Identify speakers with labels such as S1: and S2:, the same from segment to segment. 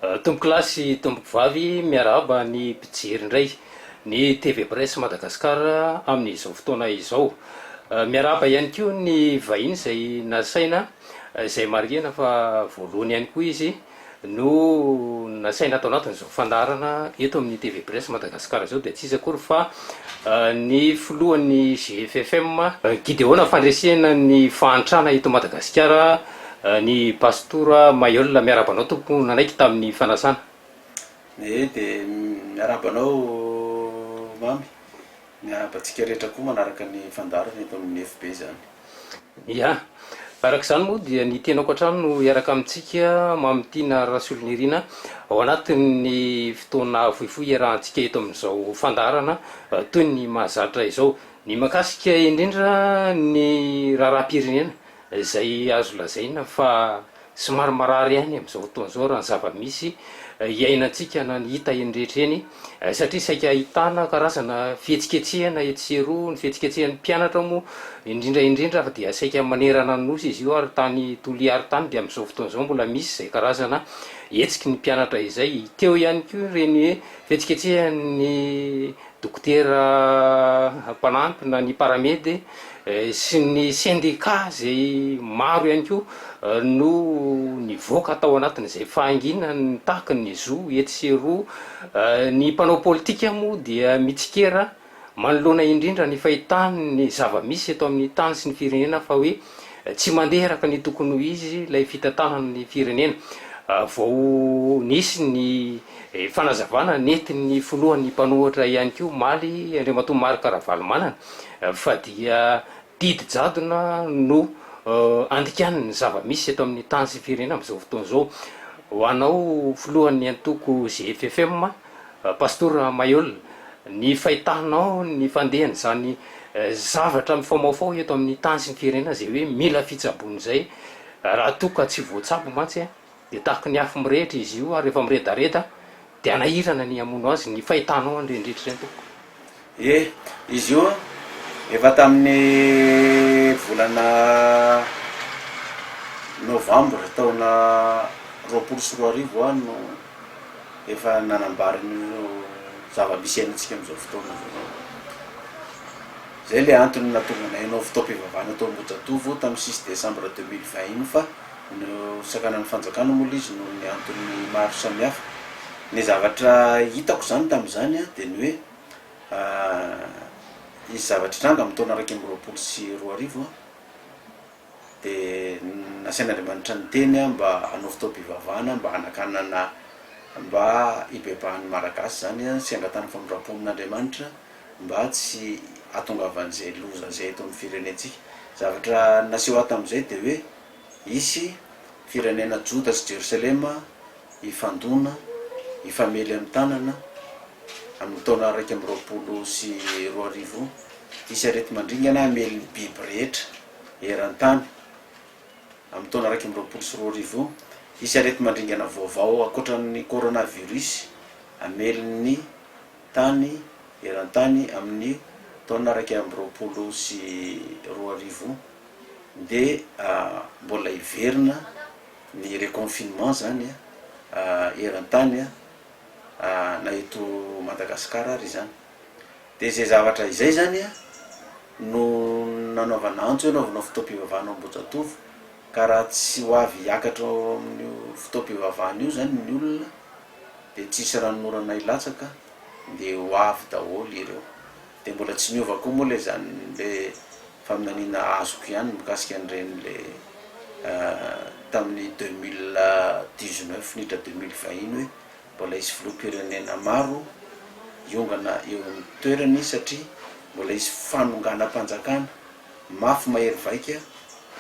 S1: Tompokolahy sy tompokovavy, miarahaba ny mpijery indray ny TV Presse Madagascar amin'izao fotoana izao. Miarahaba ihany koa ny vahiny izay nasaina, izay marihina fa voalohany ihany koa izy no nasaina ato anatin'izao fandaharana eto amin'ny TV Presse Madagascar izao dia tsy iza akory fa ny filohan'ny GFFM, Gideona fandresena ny fahantrana eto Madagasikara, ny Pastora Mayeul. Miarahaba anao tompoko nanaiky tamin'ny fanasana.
S2: Ee dia miarahaba anao Mamy, miarahaba antsika rehetra koa manaraka ny fandaharana eto amin'ny FB izany.
S1: Ya. Araka izany moa dia ny tenako hatrany no hiaraka amintsika Mamitiana Rasolonirina ao anatin'ny fotoana fohifohy iarahantsika eto amin'izao fandaharana toy ny mahazatra izao. Ny mahakasika indrindra ny raharaham-pirenena izay azo lazaina fa somary marary ihany amin'izao fotoana izao raha ny zava-misy iainantsika na ny hita eny rehetra eny satria saika ahitana karazana fihetsiketsehana etsy sy eroa, ny fihetsiketsehan'ny mpianatra moa indrindra indrindra fa dia saika manerana ny Nosy izy io ary tany Toliary tany dia amin'izao fotoana izao mbola misy izay karazana hetsiky ny mpianatra izay, teo ihany koa ireny fihetsiketsehan'ny Dokotera mpanampy na ny paramed sy ny sendika izay maro ihany koa no nivoaka tao anatin'izay fahanginana nitaky ny zo etsy sy eroa. Ny mpanao politika moa dia mitsikera manoloana indrindra ny fahitany ny zava-misy eto amin'ny tany sy ny firenena fa hoe Tsy mandeha araka ny tokony ho izy ilay fitantanana ny firenena. Vao nisy ny fanazavana nentin'ny filohan'ny mpanohitra ihany koa omaly, Andriamatoa Marc Ravalomanana, fa dia didy jadona no andikany ny zava-misy eto amin'ny tany sy firenena amin'izao fotoana izao. Ho anao filohan'ny antoko GFFM, Pastora Mailhol, ny fahitanao ny fandehan'izany zavatra mifamahofaho eto amin'ny tany sy ny firenena izay hoe mila fitsaboana izay, raha toa ka tsy voatsabo mantsy dia tahaky ny afo mirehitra izy io ary rehefa miredareda dia hanahirana ny hamono azy, ny fahitanao an'ireny rehetra ireny tompoko.
S2: Ie, izy io efa tamin'ny volana novambra taona 2020 aho no efa nanambara an'io zava-misy iainantsika amin'izao fotoana izao. Izay ilay antony nahatonga anay hanao fotoam-pivavahana tao Ambohijatovo tamin'ny six décembre 2020 iny fa nosakanan'ny fanjakana moa ilay izy noho ny antony maro samihafa. Ny zavatra hitako izany tamin'izany dia ny hoe hisy zavatra hitranga amin'ny taona 2021 Dia nasain'Andriamanitra niteny aho mba hanao fotoam-pivavahana mba hanakanana mba hibebahan'ny Malagasy izany sy hangatahana famindram-po amin'Andriamanitra mba tsy hahatongavan'izay loza izay eto amin'ny firenentsika. Zavatra naseho ahy tamin'izay dia hoe hisy firenena Joda sy Jerosalema hifandona, hifamely amin'ny tanana amin'ny taona 2021. Hisy areti-mandringana hamely ny biby rehetra. eran-tany amin'ny taona 2021, hisy areti-mandringana vaovao ankoatra ny coronavirus hamely ny tany eran-tany amin'ny taona 2021 dia mbola hiverina ny reconfinement zany eran-tany na eto Madagasikara ary izany. Dia izay zavatra izay izany no nanaovana antso hoe anaovana fotoam-pivavahana ao Ambohijatovo, ka raha tsy ho avy hiakatra ao amin'io fotoam-pivavahana io izany ny olona dia tsy hisy ranonorana hilatsaka dia ho avy daholo ireo. Dia mbola tsy niova koa moa ilay izany ilay faminaniana azoko ihany mikasika an'ireny ilay tamin'ny 2019 niditra 2020 iny hoe Mbola hisy filoham-pirenena maro hiongana eo amin'ny toerany satria mbola hisy fanonganam-panjakana mafy mahery vaika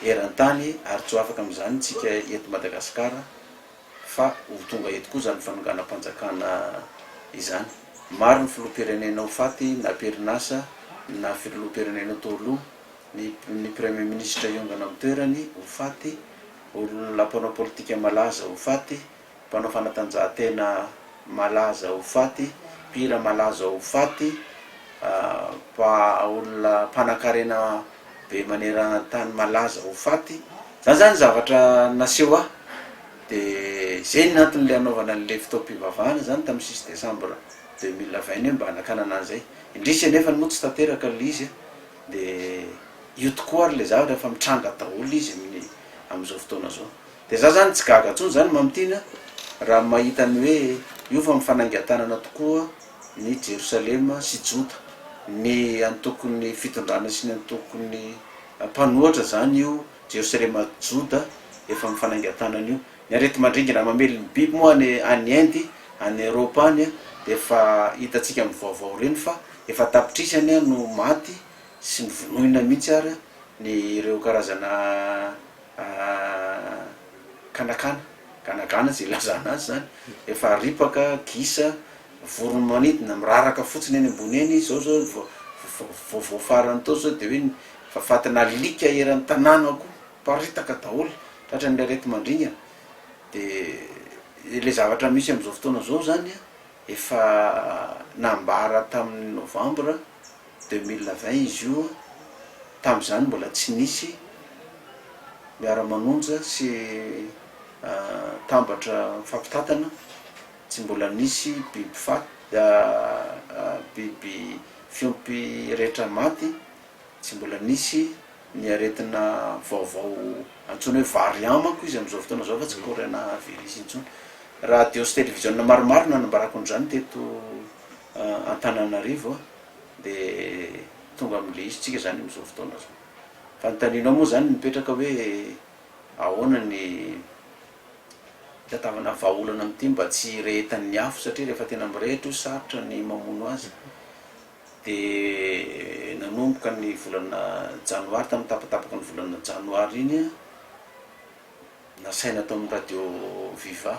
S2: eran-tany ary tsy ho afaka amin'izany isika eto Madagasikara fa ho tonga eto koa izany fanonganam-panjakana izany. Maro ny filoham-pirenena ho faty na am-perinasa na filoham-pirenena teo aloha, ny ny premier ministre hiongana amin'ny toerany ho faty, olona mpanao politika malaza ho faty, mpanao fanatanjahantena malaza ho faty, mpihira malaza ho faty, mpa olona mpanankarena be maneran-tany malaza ho faty, zany zany zavatra naseho ahy. De zay ny anton'le hanaovana an'le fotoam-pivavahana zany tamin'ny six décembre 2020 hoe mba hanakanana an'izay. Indrisy anefany moa tsy tanteraka le izy a, de io tokoa ary le zavatra fa mitranga daholo izy amin'ny amin'izao fotoana zao. De za zany tsy gaga tsony zany Mamitiana raha mahita ny hoe io fa mifanainga-tanana tokoa ny Jerosalema sy Joda, ny antokon'ny fitondrana sy ny antokon'ny mpanohatra zany io Jerosalema Joda efa mifanainga-tanana io. Ny areti-mandringana mamely ny biby moa any any Inde, any Eropa any dia efa hitantsika amin'ny vaovao ireny fa efa an-tapitrisany no maty sy novonoina mihitsy ary ny ireo karazana kanakana, ganagana izay ilazana azy izany, efa ripaka, gisa, voro-manidina miraraka fotsiny eny ambony eny, izao izao vao vaovao farany tao izao dia hoe efa fatina alika eran'ny tanàna koa, miparitaka daholo, tratran'ny areti-mandringana, dia ilay zavatra misy amin'izao fotoana izao izany an, efa nambara tamin'ny novambra 2020 izy io, tamin'izany mbola tsy nisy miara-manonja sy tambatra mifampitantana, tsy mbola nisy biby faty, biby fiompy rehetra maty, tsy mbola nisy ny aretina vaovao antsoina hoe variant manko izy amin'izao fotoana izao fa tsy coronavirus intsony. Radio sy televiziona maromaro no nanambarako an'izany teto Antananarivo dia tonga amin'ilay izy tsika izany amin'izao fotoana izao. Fanontanianao moa izany mipetraka hoe ahoana ny hitadiavana vahaolana amin'ity mba tsy hirehetan'ny afo satria rehefa tena mirehitra io sarotra ny mamono azy. Dia nanomboka ny volana janoary, tamin'ny tapatapaky ny volana janoary iny, nasaina tao amin'ny radio Viva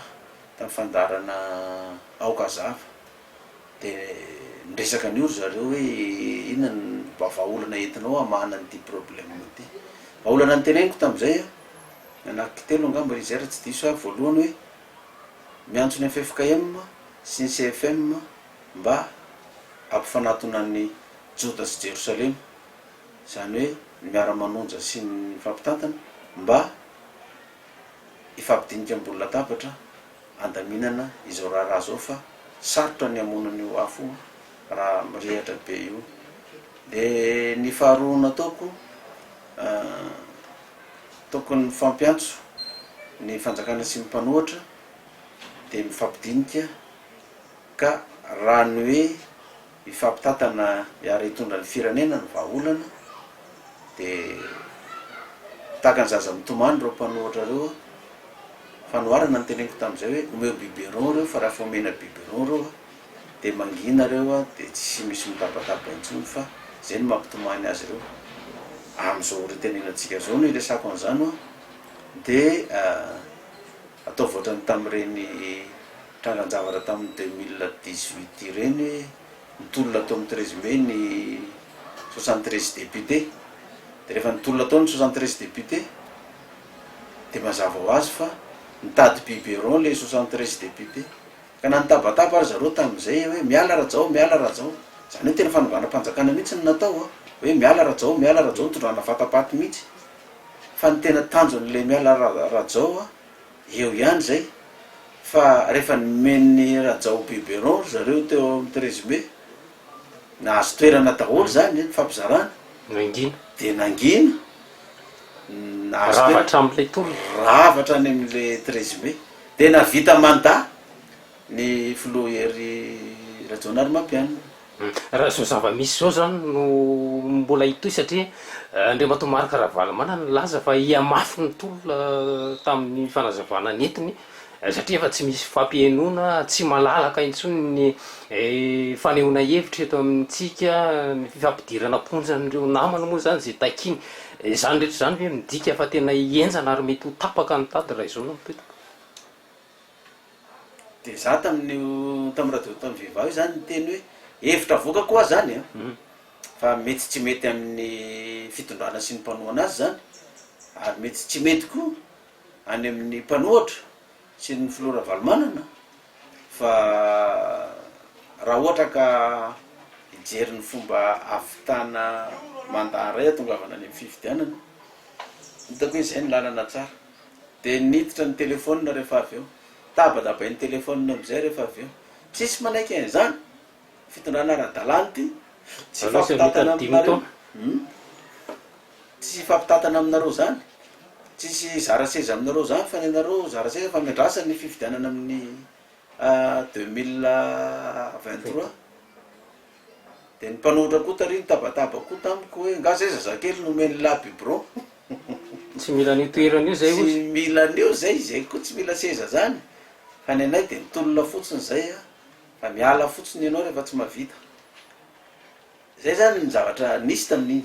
S2: tamin'ny fandaharana Aoka Hazava. Dia niresaka an'io ry zareo hoe inona ny mba vahaolana entinao hamahana an'ity problème ity. Vahaolana noteneniko tamin'izay an, anankitelo angamba izy izay raha tsy diso aho, voalohany hoe miantso ny ffkm sy ny CFM mba hampifanatona an'i Joda sy Jerosalema, izany hoe ny miara-manonja sy ny mifampitantana mba hifampidinika ambony latabatra handaminana izao raharaha izao fa sarotra ny hamono an'io afo io raha mirehatra be io. Dia ny faharoa nataoko, tokony mifampiantso ny fanjakana sy ny mpanohatra dia mifampidinika ka raha ny hoe hifampitantana hiara-hitondra ny firenena no vahaolana dia tahaka ny zaza mitomany ireo mpanohatra ireo aho, fanoharana no teneniko tamin'izay hoe omeo biberon ireo fa raha efa omena biberon ireo dia mangina ireo dia tsy misy mitabataba intsony fa izay no mampitomany azy ireo. Amin'izao ora itenenantsika izao no iresako an'izany hoa dia ataovy ohatran'ny tamin'ireny Trangan-javatra tamin'ny 2018 ireny hoe nitolona tao amin'ny 13 mai ny 73 députés. Dia rehefa nitolona tao ny 73 députés dia mazava ho azy fa nitady biberon ilay 73 députés. Ka na nitabataba ary zareo tamin'izay hoe miala Rajao, miala Rajao. Izany hoe tena fanonganam-panjakana mihitsy no natao an! Hoe miala Rajao, miala Rajao, nitondrana vata-paty mihitsy. Fa ny tena tanjon'ilay miala Rajao an, Eo ihany izay fa rehefa nomen'i Rajao biberon ry zareo teo amin'ny 13 mai, nahazo toerana daholo izany ny fampizarana,
S1: Nangina.
S2: dia nangina, nahazo
S1: Rava
S2: toerana,
S1: hatramin'ilay tolona.
S2: rava hatrany amin'ilay 13 mai, dia nahavita mandat ny filoha Hery Rajaonarimampianina.
S1: Raha izao zava-misy izao izany no mbola hitohy satria Andriamatoa Marc Ravalomanana nilaza fa hihamafy ny tolona tamin'ny fanazavana nentiny satria efa tsy misy fampihenoana, tsy malalaka intsony ny fanehoana hevitra eto amintsika, ny fifampidirana am-ponja an'ireo namany moa izany izay takiany. Izany rehetra izany ve midika fa tena hihenjana ary mety ho tapaka ny tady raha izao no mitohy?
S2: Dia za tamin'io tamin'ny radio tamin'ny Viva io zany niteny hoe hevitra avoakako hoa zany an, fa mety tsy mety amin'ny fitondrana sy ny mpanohana azy zany, ary mety tsy mety koa any amin'ny mpanohatra sy ny filoha Ravalomanana, fa raha ohatra ka hijery ny fomba ahavitana mandat iray hahatongavana any amin'ny fifidianana, hitako hoe zay no lalana tsara. Dia niditra ny telephone rehefa avy eo. Tabatabain'ny telephone amin'izay rehefa avy eo. Tsisy manaiky an'izany. Fitondrana ara-dalàna ity. Tsy
S1: Aleo sy
S2: hifampitantana
S1: vita dimy
S2: aminareo.
S1: taona.
S2: Hum. Tsisy hifampitantana aminareo izany. Tsisy hizara seza aminareo izany fa ny anareo zara seza fa miandrasa ny fifidianana amin'ny 2023. Dia ny mpanohitra koa tary nitabataba koa tamiko hoe nga zay zazakely nomen'lah biberon.
S1: Tsy mila an'io toerana io zay
S2: Tsy
S1: ozy.
S2: mila an'io zay, zay koa tsy mila seza zany fa ny anay dia mitolona fotsiny zay a, fa miala fotsiny ianao rehefa tsy mahavita. Zay zany ny zavatra nisy tamin'iny.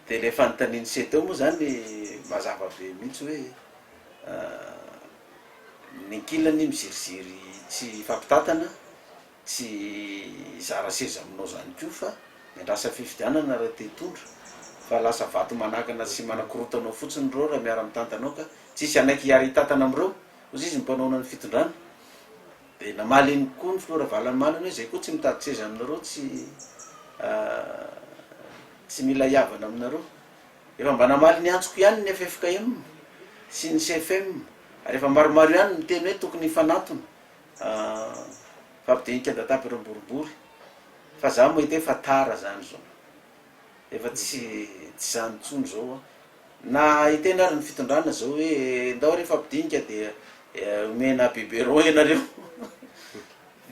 S2: Dia ilay fanontanian'i se teo moa zany mazava be mihitsy hoe ny ankilany miziriziry tsy hifampitantana, Tsy hizara seza aminao zany koa fa miandrasa fifidianana raha te hitondra fa lasa vato manakana sy manakorotana ao fotsiny ireo raha miara mitantana ao ka tsisy hanaiky hiara hitantana amin'ireo hozy izy ny mpanaona ny fitondrana de namaly iny koa ny filoha Ravalomanana hoe zay koa tsy mitady seza aminareo tsy tsy mila hihavana aminareo efa mba namaly ny antsoko ihany ny ffkm sy ny CFM ary efa maromaro ihany miteny hoe tokony hifanantona Mifampidinika an-databatra boribory fa za mahita hoe fa tara zany zao, efa tsy tsy zany intsony zao an, na hiteny ary ny fitondrana zao hoe ndao re hifampidinika dia omena biberon ianareo,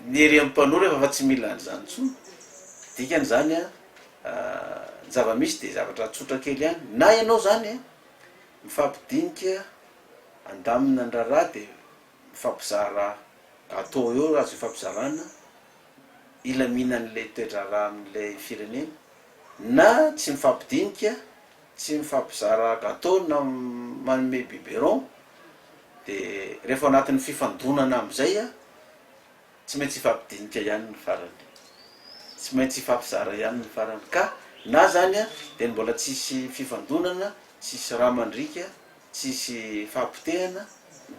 S2: ny ery amin'ny mpanora efa fa tsy mila an'izany intsony, dikany zany an, ny zava-misy dia zavatra tsotra kely ihany, na ianao zany an mifampidinika handamina ny raharaha dia mifampizara gâteau eo raha azo ifampizarana hilaminan'ilay toe-draharaha amin'ilay firenena na tsy mifampidinika, tsy mifampizara gâteau na manome biberon de rehefa ao anatin'ny fifandonana amin'izay a, tsy maintsy hifampidinika ihany ny farany, tsy maintsy hifampizara ihany ny farany ka na zany a de ny mbola tsisy fifandonana, tsisy rà mandriaka tsisy fahapotehana,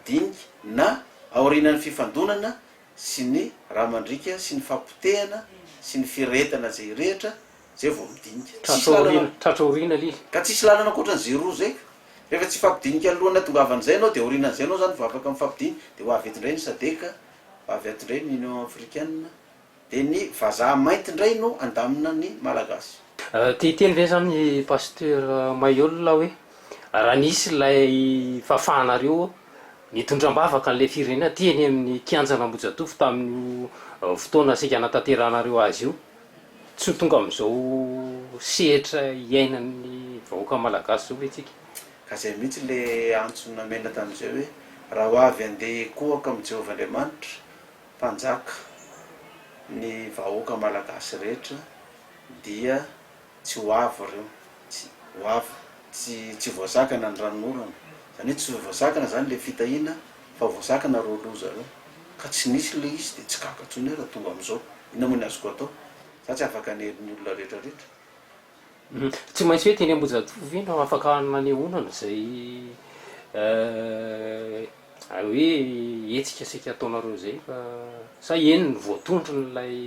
S2: dinika, na aorianan'ny fifandonana sy ny rà mandriaka sy ny fahapotehana sy ny firehetana izay hirehitra, zay vao midinika. Tsisy
S1: Tratra aoriana,
S2: lalana.
S1: tratra aoriana le izy.
S2: Ka tsisy lalana ankoatran'izay roa zay ka. Rehefa tsy hifampidinika alohan'ny hatongavan'izay ianao dia aorianan'izay ianao zany vao afaka mifampidinika, dia ho avy eto indray ny sadec, ho avy ato indray ny Union africaine. Dia ny vazaha mainty indray no handamina ny Malagasy.
S1: Te hiteny ve zany i Pasteur Mailhol hoe raha nisy ilay fahafahanareo nitondra am-bavaka an'ilay firenena teny amin'ny kianjan'Ambohijatovo tamin'io fotoana saika hanatanterahanareo azy io, tsy ho tonga amin'izao sehatra iainan'ny vahoaka malagasy izao ve tsika?
S2: Ka izay mihitsy ilay antso namena tamin'izay hoe, raha ho avy handeha hikohaka amin'i Jehovah Andriamanitra, Mpanjaka, ny vahoaka malagasy rehetra dia tsy ho avy ireo, tsy ho avy, tsy tsy voasakana ny ranonorana, izany hoe tsy voasakana izany ilay fitahiana fa voasakana ireo loza ireo, ka tsy nisy ilay izy dia tsy gaga intsony aho raha tonga amin'izao, inona moa ny azoko atao, za tsy afaka hanery ny olona rehetra rehetra.
S1: Tsy maintsy hoe teny Ambohijatovo ve no afaka nanehoana an'izay hoe hetsika saika ataonareo izay fa sa eny no voatondron'ilay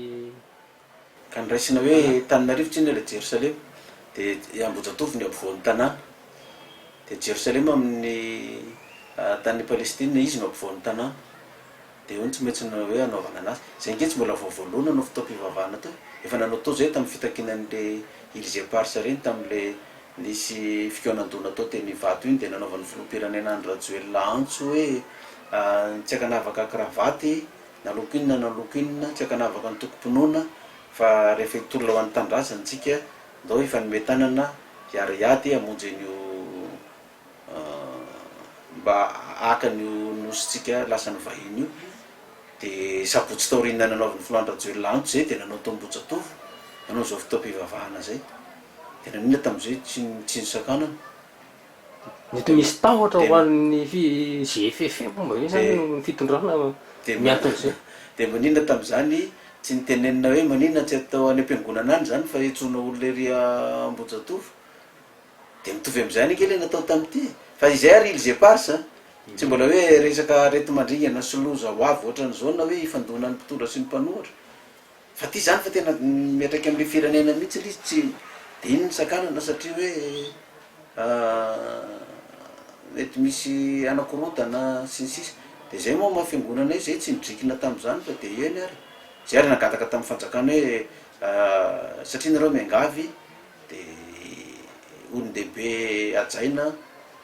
S2: Ka ny raisina hoe Tananarivo tsinona ilay Jerosalema, dia i Ambohijatovo ny ampovoan'ny tanàna. Dia Jerosalema amin'ny tany Palestina, izy no ampovoan'ny tanàna. Dia eo no tsy maintsy hoe hanaovana anazy. Izay ange tsy mbola vao voalohany nanao fotoam-pivavahana teo e. Efa nanao tao izay tamin'ny fitakiana an'ilay Îles Éparses ireny, tamin'ilay nisy fikaonandoha natao teny Ivato iny dia nanaovan'ny filoham-pirenena Andry Rajoelina antso hoe tsy ankanavaka kravaty na loko inona na loko inona, tsy ankanavaka ny tokom-pinoana fa rehefa hitolona ho an'ny tanindrazana isika ndao hifanome tanana hiara-hiady hamonjy an'io mba haka an'io nosintsika lasan'ny vahiny io, dia sabotsy taorian'ny nanaovan'ny filoha Andry Rajoelina antso izay dia nanao tao Ambohijatovo, nanao izao fotoam-pivavahana izay, dia naninona tamin'izay tsy tsy nosakanana?
S1: Mety misy tahotra ho an'ny GFFM momba io izany no fitondrana ny anton'izay.
S2: Dia maninona tamin'izany tsy nitenenina hoe maninona tsy atao any am-piangonana any izany fa iantsoana olona ery Ambohijatovo? Dia mitovy amin'izay ihany ange ilay natao tamin'ity e! Fa izay ary îles éparses a! Tsy mbola hoe resaka areti-mandringana sy loza ho avy ohatran'izao na hoe hifandonan'ny mpitondra sy ny mpanohitra. Fa ity izany fa tena miantraika amin'ilay firenena mihitsy ilay izy, tsy dia iny ny sakanana satria hoe mety misy hanakorontana sy ny sisa de zay moa maha fiangonanay zay tsy nidrikina tamin'izany fa de eny ary, zay ary nangataka tamin'ny fanjakana hoe satria nareo miangavy de olon-dehibe hajaina,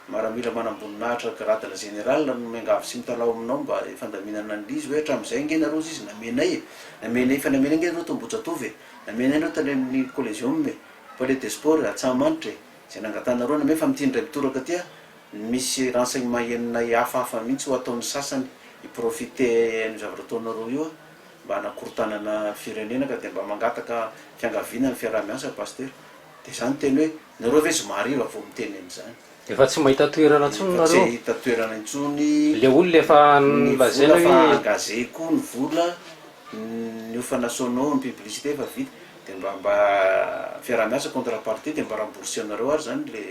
S2: maramila manamboninahitra grade-na général no miangavy sy mitalaho aminao mba hifandaminana an'ilay izy hoe hatramin'izay ange nareo ozy izy namenay e, namenay efa namenay ange nareo tao Ambohijatovo e, namenay nareo tany amin'ny Collégium e, Palais des sports e, Antsahamanitra e, izay nangatahanareo namey fa amin'ity indray mitoraka ity misy renseignement henonay hafahafa mihitsy ho ataon'ny sasany hi-profiter an'io zavatra ataonareo io mba hanakorontanana firenena ka dia mba mangataka fiangaviana ny fiaraha-miasa Pasitera. Dia za niteny hoe nareo ve zoma hariva vao miteny an'izany?
S1: Efa tsy mahita toerana intsony
S2: Efa tsy
S1: nareo?
S2: hahita toerana intsony.
S1: Le olona efa
S2: Ny
S1: nolazaina
S2: vola fa
S1: hoe.
S2: engagé koa ny vola, ny hofana sono, ny publicité efa vita. Dia mba mba fiaraha-miasa contrepartie dia mba rembourser-nareo ary zany le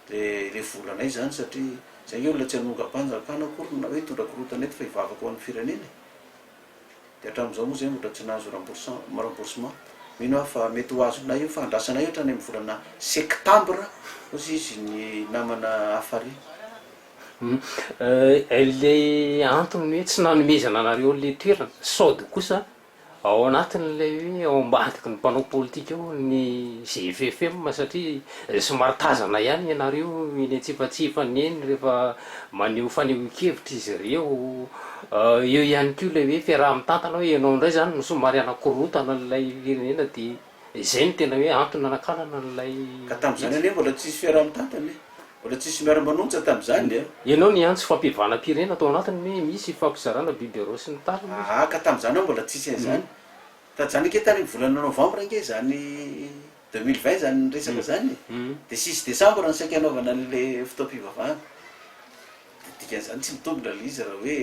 S2: le le volanay zany satria zay nge olona tsy hanongam-panjakana akory na hoe hitondra korontana eto fa hivavaka ho an'ny firenena e. Dia hatramin'izao moa izay mbola tsy nahazo remboursement. Mino aho fa mety ho azonay io fa andrasanay hatrany amin'ny volana septambra hozy izy ny namana Hafari.
S1: Ilay antony hoe tsy nanomezana anareo an'ilay toerana, sao dia kosa Ao anatin'ilay hoe ao ambadiky ny mpanao politika ao ny GFFM satria somary tazana ihany ianareo eny antsefatsefany eny rehefa maneho fanehoan-kevitra izy ireo. Eo ihany koa ilay hoe fiaraha-mitantana hoe ianao indray izany no somary hanakorontana an'ilay firenena dia izay no tena hoe antony nanakanana an'ilay
S2: Ka tamin'izany anie mbola tsisy fiaraha-mitantana e! Mbola tsisy miara-manonja tamin'izany e!
S1: Ianao niantso fampihavanam-pirenena tao anatiny hoe misy fifampizarana biberot sy ny tariny hozy.
S2: Aa ka tamin'izany aho mbola tsisy an'izany. Tamin'izany ange tany amin'ny volana novembre ange izany 2020 izany resaka izany e. Dia six décembre no saika hanaovana an'ilay fotoam-pivavahana. Dia dikan'izany tsy mitombina ilay izy raha hoe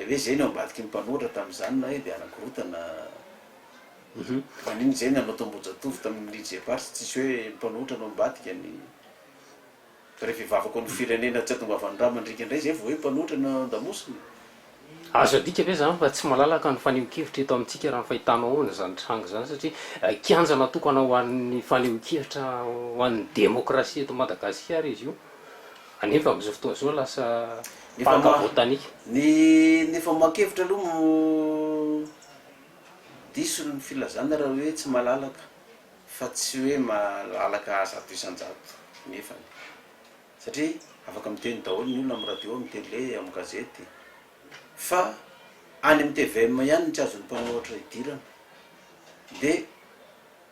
S2: hoe izay no ambadiky ny mpanoratra tamin'izany na hoe dia hanakorontana. Maninona izay nanao tao Ambohijatovo tamin'ny Lycée Parse tsisy hoe mpanohitra no ambadika ny fa rehefa hivavaka ho an'ny firenena tsy hatongavan'ny rà mandriaka indray izay vao hoe mpanohitra no andamosina.
S1: Azo adika ve izany fa tsy malalaka ny fanehoan-kevitra eto amintsika raha ny fahitanao an'izany tranga izany satria kianja natokana ho an'ny fanehoan-kevitra ho an'ny demokrasia eto Madagasikara izy io anefa amin'izao fotoana izao lasa
S2: Ny
S1: parc
S2: famoaha
S1: botanique.
S2: ny ny famoahan-kevitra aloha no Diso ny filazana raha hoe tsy malalaka fa tsy hoe malalaka 100% nefany. Satria afaka miteny daholo ny olona amin'ny radio, amin'ny télé, amin'ny gazety. Fa any amin'ny tvm ihany no tsy azon'ny mpanohatra idirana. Dia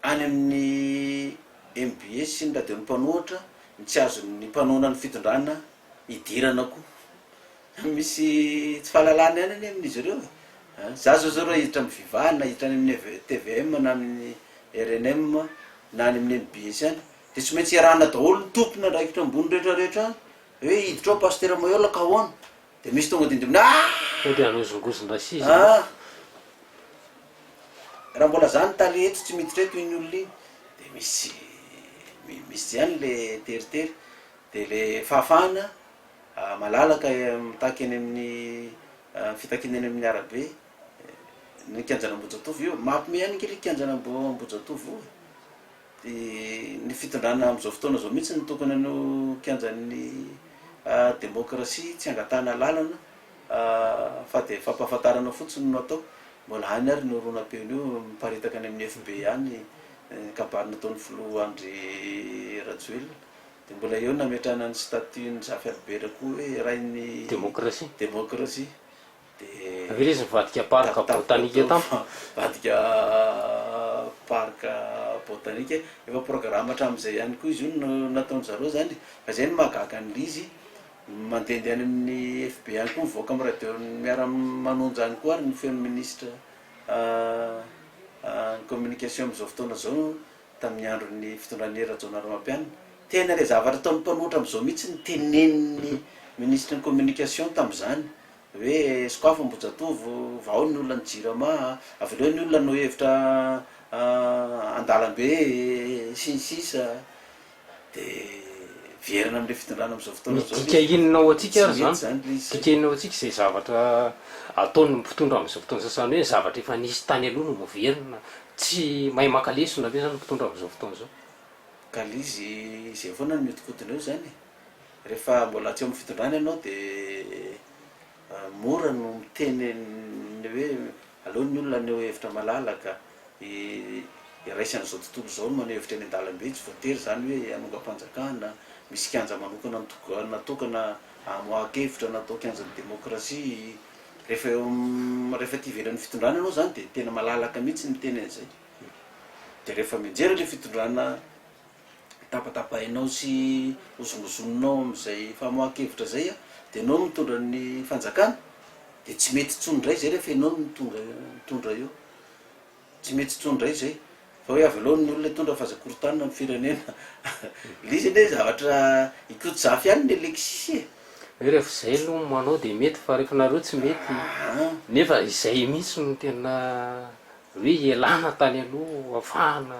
S2: any amin'ny mbs sy ny radion'ny mpanohatra no tsy azon'ny mpanohana ny fitondrana idirana koa. Misy tsy fahalalana ihany anie amin'izy ireo e! Za zao zao raha hiditra amin'ny viva na hiditra any amin'ny tvm na amin'ny rnm na any amin'ny mbs any de tsy maintsy iarahana daholo ny tompon'andraikitra ambony rehetra rehetra any hoe hiditra ao Pasitera Maheola ka ahoana? De misy tonga de indiminy ah!
S1: Sao de hanozongozona sisa
S2: Ah! Raha mbola za ny tale eto tsy miditra eto iny olona iny de misy misy ihany le teritery de le fahafahana Malalaka mitaky eny amin'ny fitakiana eny amin'ny arabe ny kianjan'Ambohijatovo io. Mampime ihany ange ilay kianjan'Ambohijatovo io e. Dia ny fitondrana amin'izao fotoana izao mihitsy no tokony hanao kianjan'ny demokrasia tsy angatahana lalana fa dia fampahafantarana fotsiny no atao. Mbola any ary ny horonam-peony io miparitaka any amin'ny FB any ny kabary nataon'ny filoha Andry Rajoelina. Dia mbola eo nametrahana ny statut n'i Zafy Albert koa hoe rain'ny
S1: Demokrasia.
S2: demokrasia. Dia
S1: Avy eo izy nivadika parc
S2: tafitafy
S1: botanique
S2: tao
S1: tampoka.
S2: nivadika parc botanique. Efa programme hatramin'izay ihany koa izy io no nataon-dry zareo izany e. Fa izay no mahagaga an'ilay izy, mandehandeha any amin'ny FB any koa, mivoaka amin'ny radio miara-manonja any koa ary ny feon'ny ministre ny communication amin'izao fotoana izao. tamin'ny andron'ny fitondran'i Hery Rajaonarimampianina. Tena ilay zavatra ataon'ny mpanohitra amin'izao mihitsy no tenenin'ny minisitry ny communication tamin'izany hoe sokafo Ambohijatovo, vahao ny olona ny jirama, aveleo ny olona hanao hevitra an-dalambe sy ny sisa Dia miverina amin'ilay fitondrana amin'izao fotoana izao
S1: Midika
S2: ilay izy.
S1: inona ho antsika
S2: Tsy
S1: ary
S2: mety
S1: izany?
S2: izany ilay izy.
S1: Midika inona ho antsika izay zavatra ataon'ny mpitondra amin'izao fotoana izao? Izany hoe ny zavatra efa nisy tany aloha no miverina. Tsy mahay maka lesona ve izany ny mpitondra amin'izao fotoana izao?
S2: Ka ilay izy izay foana no mihodinkodina eo izany e. Rehefa mbola tsy eo amin'ny fitondrana ianao dia mora no miteny ny hoe aleo ny olona haneho hevitra malalaka, iraisan'izao tontolo izao ny maneho hevitra eny an-dalambe, tsy voatery izany hoe hanongam-panjakana, misy kianja manokana natokana hamoahan-kevitra natao kianjan'ny demokrasia. Rehefa eo rehefa aty ivelan'ny fitondrana ianao izany dia tena malalaka mihitsy ny miteny an'izay. Dia rehefa mianjera ilay fitondrana tapatapahinao sy hozongozoninao amin'izay famoahan-kevitra izay dia ianao no mitondra ny fanjakana dia tsy mety intsony indray izay rehefa ianao no tonga mitondra eo. Tsy mety intsony indray izay. Fa hoe avelao ny olona hitondra fa aza korontanina ny firenena. Ilay izy anie zavatra Ikotozafy ihany ny Alexis e.
S1: Hoe rehefa izay aloha no manao dia mety fa rehefa nareo tsy mety. Nefa izay mihitsy no tena hoe ialana tany aloha afahana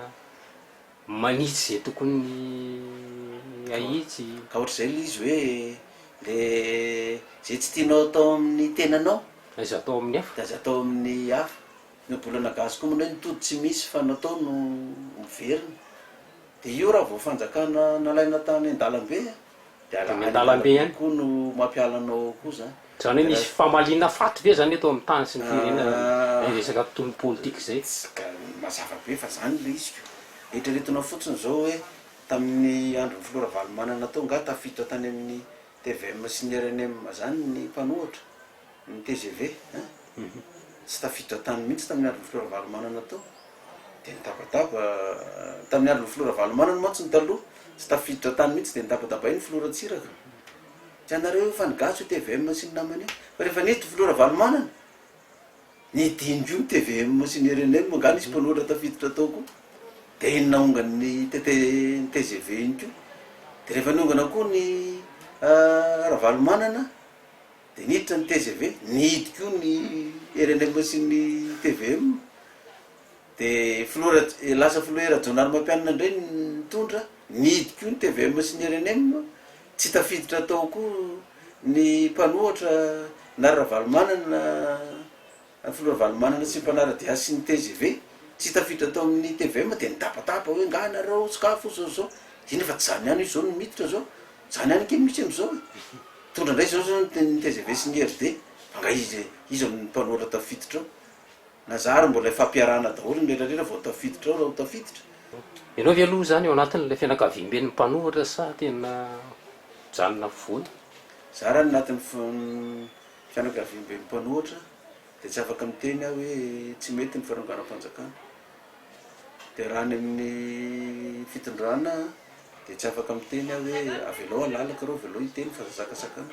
S1: manitsy izay tokony ahitsy.
S2: Ka ohatr'izay ilay izy hoe le izay tsy tianao atao amin'ny tenanao.
S1: Aza atao amin'ny hafa.
S2: Dia aza atao amin'ny hafa. Ny ohabolana gasy koa manao hoe ny tody tsy misy fa natao no miverina. Dia io raha vao fanjakana nalaina tany an-dalambe dia
S1: Dia ny an-dalambe ihany.
S2: koa no mampiala anao ao koa zany.
S1: Izany hoe misy famaliana faty ve zany eto amin'ny tany sy ny firenena izay resaka tontolo politika izay?
S2: Tsy ka mazava be fa zany ilay izy ko. Eritreretinao fotsiny izao hoe tamin'ny andron'ny filoha Ravalomanana tao nga tafiditra tany amin'ny tvm sy ny rnm zany ny mpanohitra? Ny tgv hein! Tsy tafiditra tany mihitsy tamin'ny andron'ny filoha Ravalomanana tao. Dia nitabataba, tamin'ny andron'ny filoha Ravalomanana mantsy ny taloha, tsy tafiditra tany mihitsy dia nitabatabain'ny filoha Ratsiraka. Tsy anareo io fa ny gasy io tvm sy ny namany io. Fa rehefa niditra filoha Ravalomanana, nidiny koa ny tvm sy ny rnm, angaha nisy mpanohitra tafiditra tao koa. Dia iny naongan'ny TT ny tgv iny koa. Dia rehefa niongana koa ny Ravalomanana, Dia niditra ny tgv, nihidy koa ny rnm sy ny tvm, dia filoha Raj- lasa filoha Rajaonarimampianina indray ny nitondra, nihidy koa ny tvm sy ny rnm, tsy tafiditra tao koa ny mpanohatra na ry Ravalomanana na filoha Ravalomanana sy ny mpanara-dia azy sy ny tgv, tsy tafiditra tao amin'ny tvm dia nitabataba hoe nga nareo sokafo zao zao, inona fa tsy zany ihany io zao no miditra zao, zany ihany ange no misy amizao e, mitondra indray zao zao ny tgv sy ny rd, fa nga izy iza no mpanohatra tafiditra ao, na za ary mbola ifampiarahana daholo ny rehetra rehetra vao tafiditra ao raha ho tafiditra.
S1: Ianao ve aloha zany ao anatin'ilay fianakaviamben'ny mpanohatra sa tena mijanona afovoany?
S2: Za raha ny anatin'ny Fianakaviamben'ny mpanohitra dia tsy afaka miteny aho hoe tsy mety ny fanonganam-panjakana. Dia raha any amin'ny fitondrana dia tsy afaka miteny aho hoe avelao halalaka ireo, avelao hiteny fa aza sakasakana.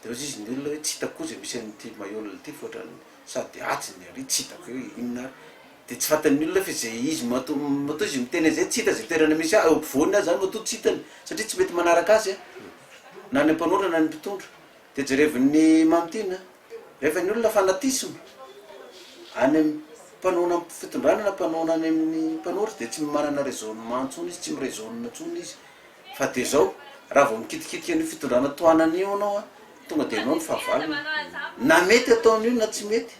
S2: Dia hoy izy ny olona hoe tsy hitako koa izay misy an'ity Maihol ity fa ohatran'ny sady atsy ny ary tsy hitako hoe inona ary. Dia tsy fantan'ny olona fa izay izy matoa matoa izy miteny an'izay tsy hita izay toerana misy ahy, eo ampovoany aho izany matoa tsy hitany satria tsy mety manaraka azy aho. Na ny mpanohitra na ny mpitondra. Dia jerevin'ny Mamitiana, rehefa ny olona fanatisme any amin'ny mpanohana ny fitondrana na mpanohana any amin'ny mpanohitra dia tsy manana raisonnement intsony izy, tsy mi-raisonne intsony izy. Fa dia izao, raha vao mikitikitika an'io fitondrana tohanana io ianao an, tonga dia ianao no fahavalony. Na mety ataon'io na tsy mety.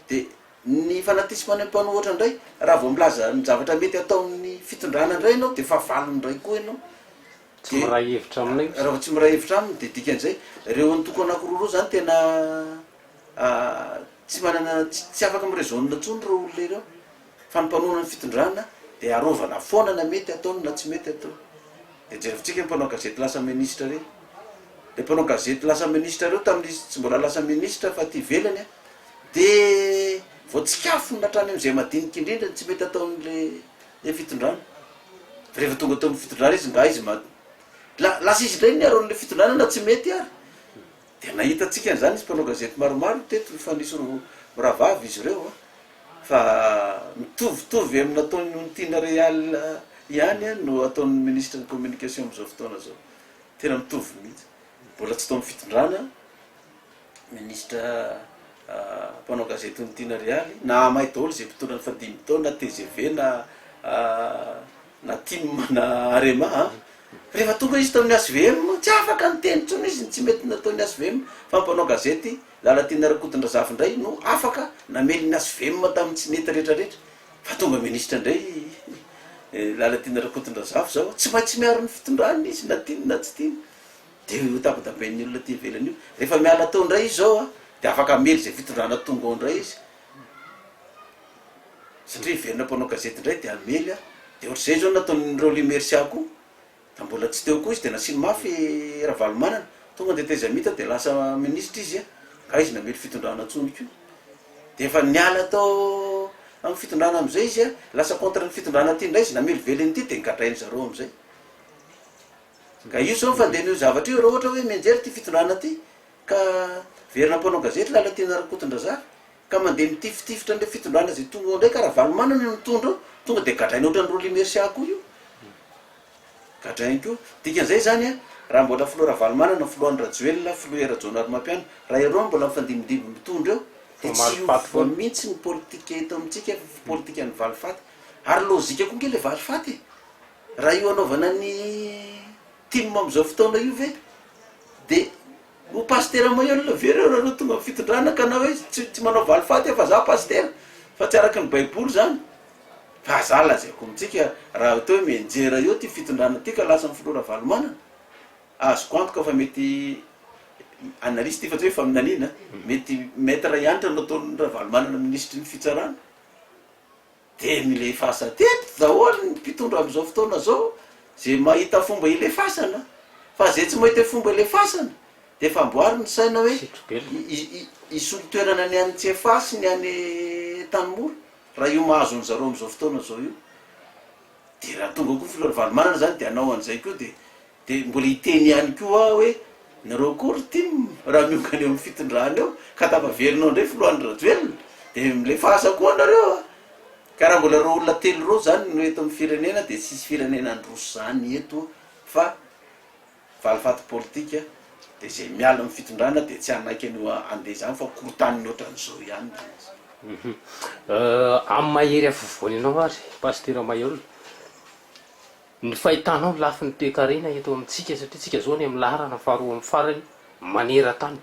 S2: Dia ny fanatisme any amin'ny mpanohitra indray, raha vao milaza ny zavatra mety ataon'ny fitondrana indray ianao dia fahavalony indray koa ianao.
S1: Tsy miray hevitra aminay
S2: ozy. Raha vao tsy miray hevitra aminy dia dikan'izay ireo antoko anankiroa ireo zany tena tsy manana tsy afaka mi-raisonne intsony ireo olona ireo fa ny mpanohana ny fitondrana dia arovana foana na mety ataony na tsy mety ataony. Dia jerevintsika ny mpanao gazety lasa minisitra ireny. Ilay mpanao gazety lasa minisitra ireo tamin'izy tsy mbola lasa minisitra fa aty ivelany an, dia voatsikafona hatrany amin'izay madinika indrindra ny tsy mety ataon'ilay Ilay fitondrana. Fa rehefa tonga teo amin'ny fitondrana izy nga izy ma- la- lasa izy indray niaro an'ilay fitondrana na tsy mety ary. Dia nahita antsika an'izany izy mpanao gazety maromaro teto fa nisy ro- mirahavavy izy ireo an, fa mitovitovy amin'ny nataon'i Onitiana Real ihany an no ataon'ny ministre ny communication amin'izao fotoana izao. Tena mitovy mihitsy. Mbola tsy tao amin'ny fitondrana. Minisitra mpanao gazety Onitiana Realy, nahamay daholo izay mpitondra nifandimby tao na tgv na na tim na arema a! Rehefa tonga izy tamin'ny HVM tsy afaka niteny intsony izy ny tsy mety nataon'ny HVM fa ny mpanao gazety Lalatiana Rakotondrazafy indray no afaka namely ny HVM tamin'ny tsy nety rehetra rehetra fa tonga minisitra indray. Lalatiana Rakotondrazafy zao, tsy maintsy miaro ny fitondrana izy na tiany na tsy tiany. Dia io tabatabain'ny olona aty ivelany io. Rehefa miala tao indray izy zao dia afaka hamely izay fitondrana tonga ao indray izy. Satria hiverina mpanao gazety indray dia hamely an. Dia ohatr'izay zao nataon'i Rolly Mercia koa. Da mbola tsy teo koa izy dia nasiany mafy Ravalomanana. Tonga dia tezamita dia lasa minisitra izy an. Nga izy namely fitondrana intsony koa. Dia efa niala tao amin'ny fitondrana amin'izay izy an, lasa contre ny fitondrana aty indray izy, namelively an'ity dia nogadrain'ny zareo amin'izay. Ka io zao ny fandehan'io zavatra io, raha ohatra hoe mianjera ity fitondrana ity ka verina mpanao gazety Lalatiana Rakotondrazafy ka mandeha mitifitifitra an'ilay fitondrana izay tonga ao indray ka Ravalomanana no mitondra ao, tonga dia gadraina ohatran'i Rolly Mercia koa io. Gadrainy koa. Dikan'izay izany an, raha mbola filoha Ravalomanana, filoha Andry Rajoelina, filoha Hery Rajaonarimampianina, raha ireo no mbola mifandimbindimby mitondra eo, dia tsy hiova mihitsy ny politika eto amintsika fa politikan'ny valifaty. Ary lojika koa ange ilay valifaty e! Raha io anaovana ny tim amin'izao fotoana io ve dia ho pasitera Maheul ve ireo raha ireo tonga amin'ny fitondrana ka na hoe tsy tsy manao valifaty aho fa za pasitera fa tsy araka ny baiboly izany. Fa za lazaiko amintsika raha atao hoe mianjera eo ity fitondrana ity ka lasa ny filoha Ravalomanana, azoko antoka fa mety analyse ity fa tsy hoe faminaniana, mety maître Hanitra no ataon'i Ravalomanana minisitry ny fitsarana. Dia milefasa teto daholo ny mpitondra amin'izao fotoana izao, izay mahita fomba ilefasana, fa izay tsy mahita fomba ilefasana dia efa amboary ny saina hoe hisolo toerana ny any Tsiafahy sy ny any Antanimora, raha io mahazo an'zareo amin'izao fotoana izao io. Dia raha tonga koa filoha Ravalomanana izany dia hanao an'izay koa dia Dia mbola hiteny ihany koa aho hoe, nareo koa ry tim raha miongana eo amin'ny fitondrana eo ka tafaverina ao indray filoha Andry Rajoelina dia milefasa koa nareo a! Ka raha mbola ireo olona telo ireo izany no eto amin'ny firenena dia tsisy firenena handroso izany eto fa valifaty politika dia izay miala amin'ny fitondrana dia tsy hanaiky an'io handeha izany fa korontaniny ohatran'izao ihany ny azy.
S1: Amin'ny maha hery afovoany anao ary Pasitera Maheul, Ny fahitanao ny lafiny toekarena eto amintsika satria tsika zao any amin'ny laharana faharoa amin'ny farany maneran-tany.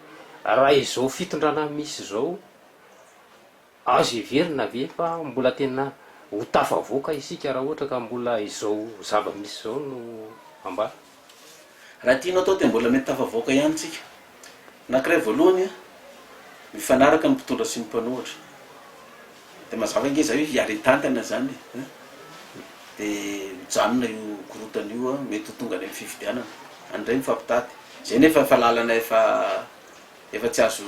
S1: Raha izao fitondrana misy izao, azo heverina ve fa mbola tena ho tafavoaka isika raha ohatra ka mbola izao zava-misy izao no ambara?
S2: Raha tianao atao dia mbola mety tafavoaka ihany tsika. Anankiray voalohany, mifanaraka ny mpitondra sy ny mpanohitra. Dia mazava ange izay hoe hiara-hitantana izany e. Dia mijanona io korontana io, mety ho tonga any amin'ny fifidianana. Any indray mifampitady. Izay nefa efa lalana efa efa tsy azo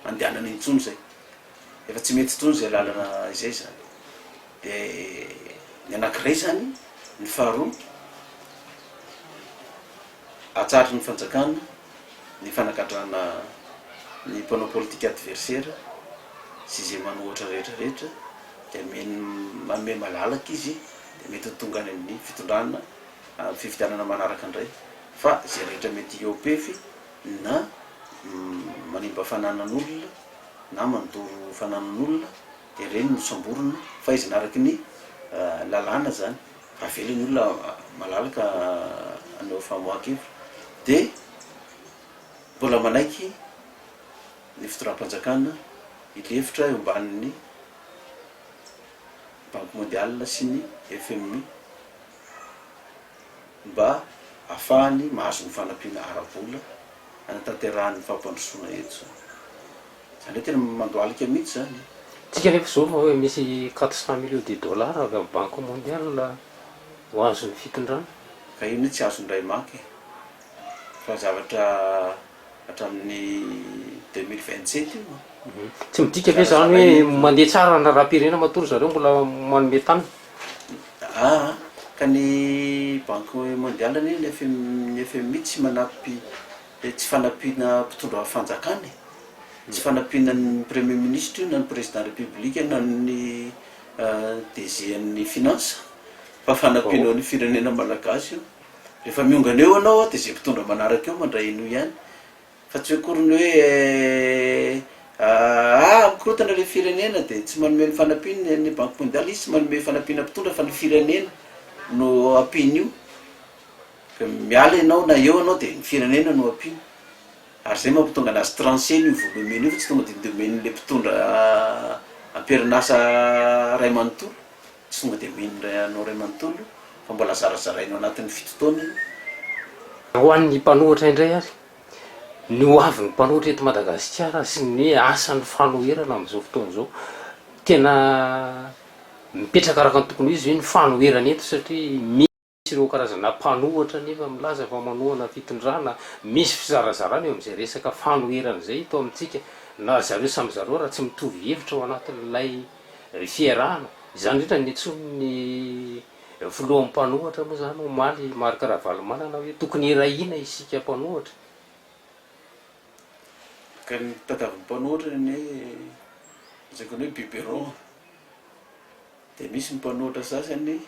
S2: andehanana intsony izay. Efa tsy mety intsony izay lalana izay izany. Dia ny anankiray izany, ny faharoa, Atsahatry ny fanjakana ny fanagadrana ny mpanao politika adversaire sy izay manohatra rehetra rehetra dia omeny manome malalaka izy dia mety ho tonga any amin'ny fitondrana amin'ny fifidianana manaraka indray fa izay rehetra mety hihoa-pefy na manimba fananan'olona na mandoro fananan'olona dia ireny no samborina fahaizana araky ny lalàna zany. Avela ny olona malalaka hanao famoahan-kevitra dia mbola manaiky ny fitondram-panjakana hilefitra eo ambanin'ny Banque mondiale sy ny FMI mba hahafahany mahazo ny fanampiana ara-bola hanatanterahany ny fampandrosoana eto izany. Zany hoe tena mandohalika mihitsy zany e.
S1: Tsika nefa zao fa hoe misy 400 millions de dollars avy amin'ny banque mondiale ho azon'ny fitondrana.
S2: Ka io anie tsy azon-dray maka e. Fa zavatra hatramin'ny 2027 io an.
S1: Tsy midika ve zany hoe mandeha tsara ny raharaham-pirenena matoa ry zareo mbola manome tanana?
S2: Aa ka ny banque mondiale anie ny FMI ny FMI tsy manampy tsy fanampiana mpitondra fanjakana e. Tsy fanampiana ny premier ministre io na ny président république na ny DG an'ny finance fa fanampiana ho an'ny firenena malagasy io. Rehefa miongana eo ianao dia izay mpitondra manaraka eo mandray an'io ihany fa tsy hoe akory ny hoe ah mikorontana ilay firenena dia tsy manome ny fanampiany ny banque mondiale, izy tsy manome fanampiana mpitondra fa ny firenena no ampiany io. Ka miala ianao na eo ianao dia ny firenena no ampiana. Ary zay mampitonga anazy trancher-ny io vola omeny io fa tsy tonga dia omen'ilay mpitondra am-perinasa ray manontolo. Tsy tonga dia omeny indray anao iray manontolo fa mbola zarazarainy ao anatin'ny 7 taona io.
S1: Ho an'ny mpanohitra indray ary, ny ho avin'ny mpanohitra eto Madagasikara sy ny asan'ny fanoherana amin'izao fotoana izao, tena mipetraka araka ny tokony ho izy ve ny fanoherana eto satria misy ireo karazana mpanohitra anefa milaza fa manohana fitondrana, misy fizarazarana eo amin'izay resaka fanoherana izay eto amintsika, na zareo samy zareo raha tsy mitovy hevitra ao anatin'ilay fiarahana. Izany indrindra no niantsoan'ny filohan'ny mpanohitra moa izany omaly Marc Ravalomanana hoe tokony hiray hina isika mpanohitra.
S2: Ka ny tadiavin'ny mpanohitra anie lazaiko ny hoe biberon. Dia misy ny mpanohitra sasany,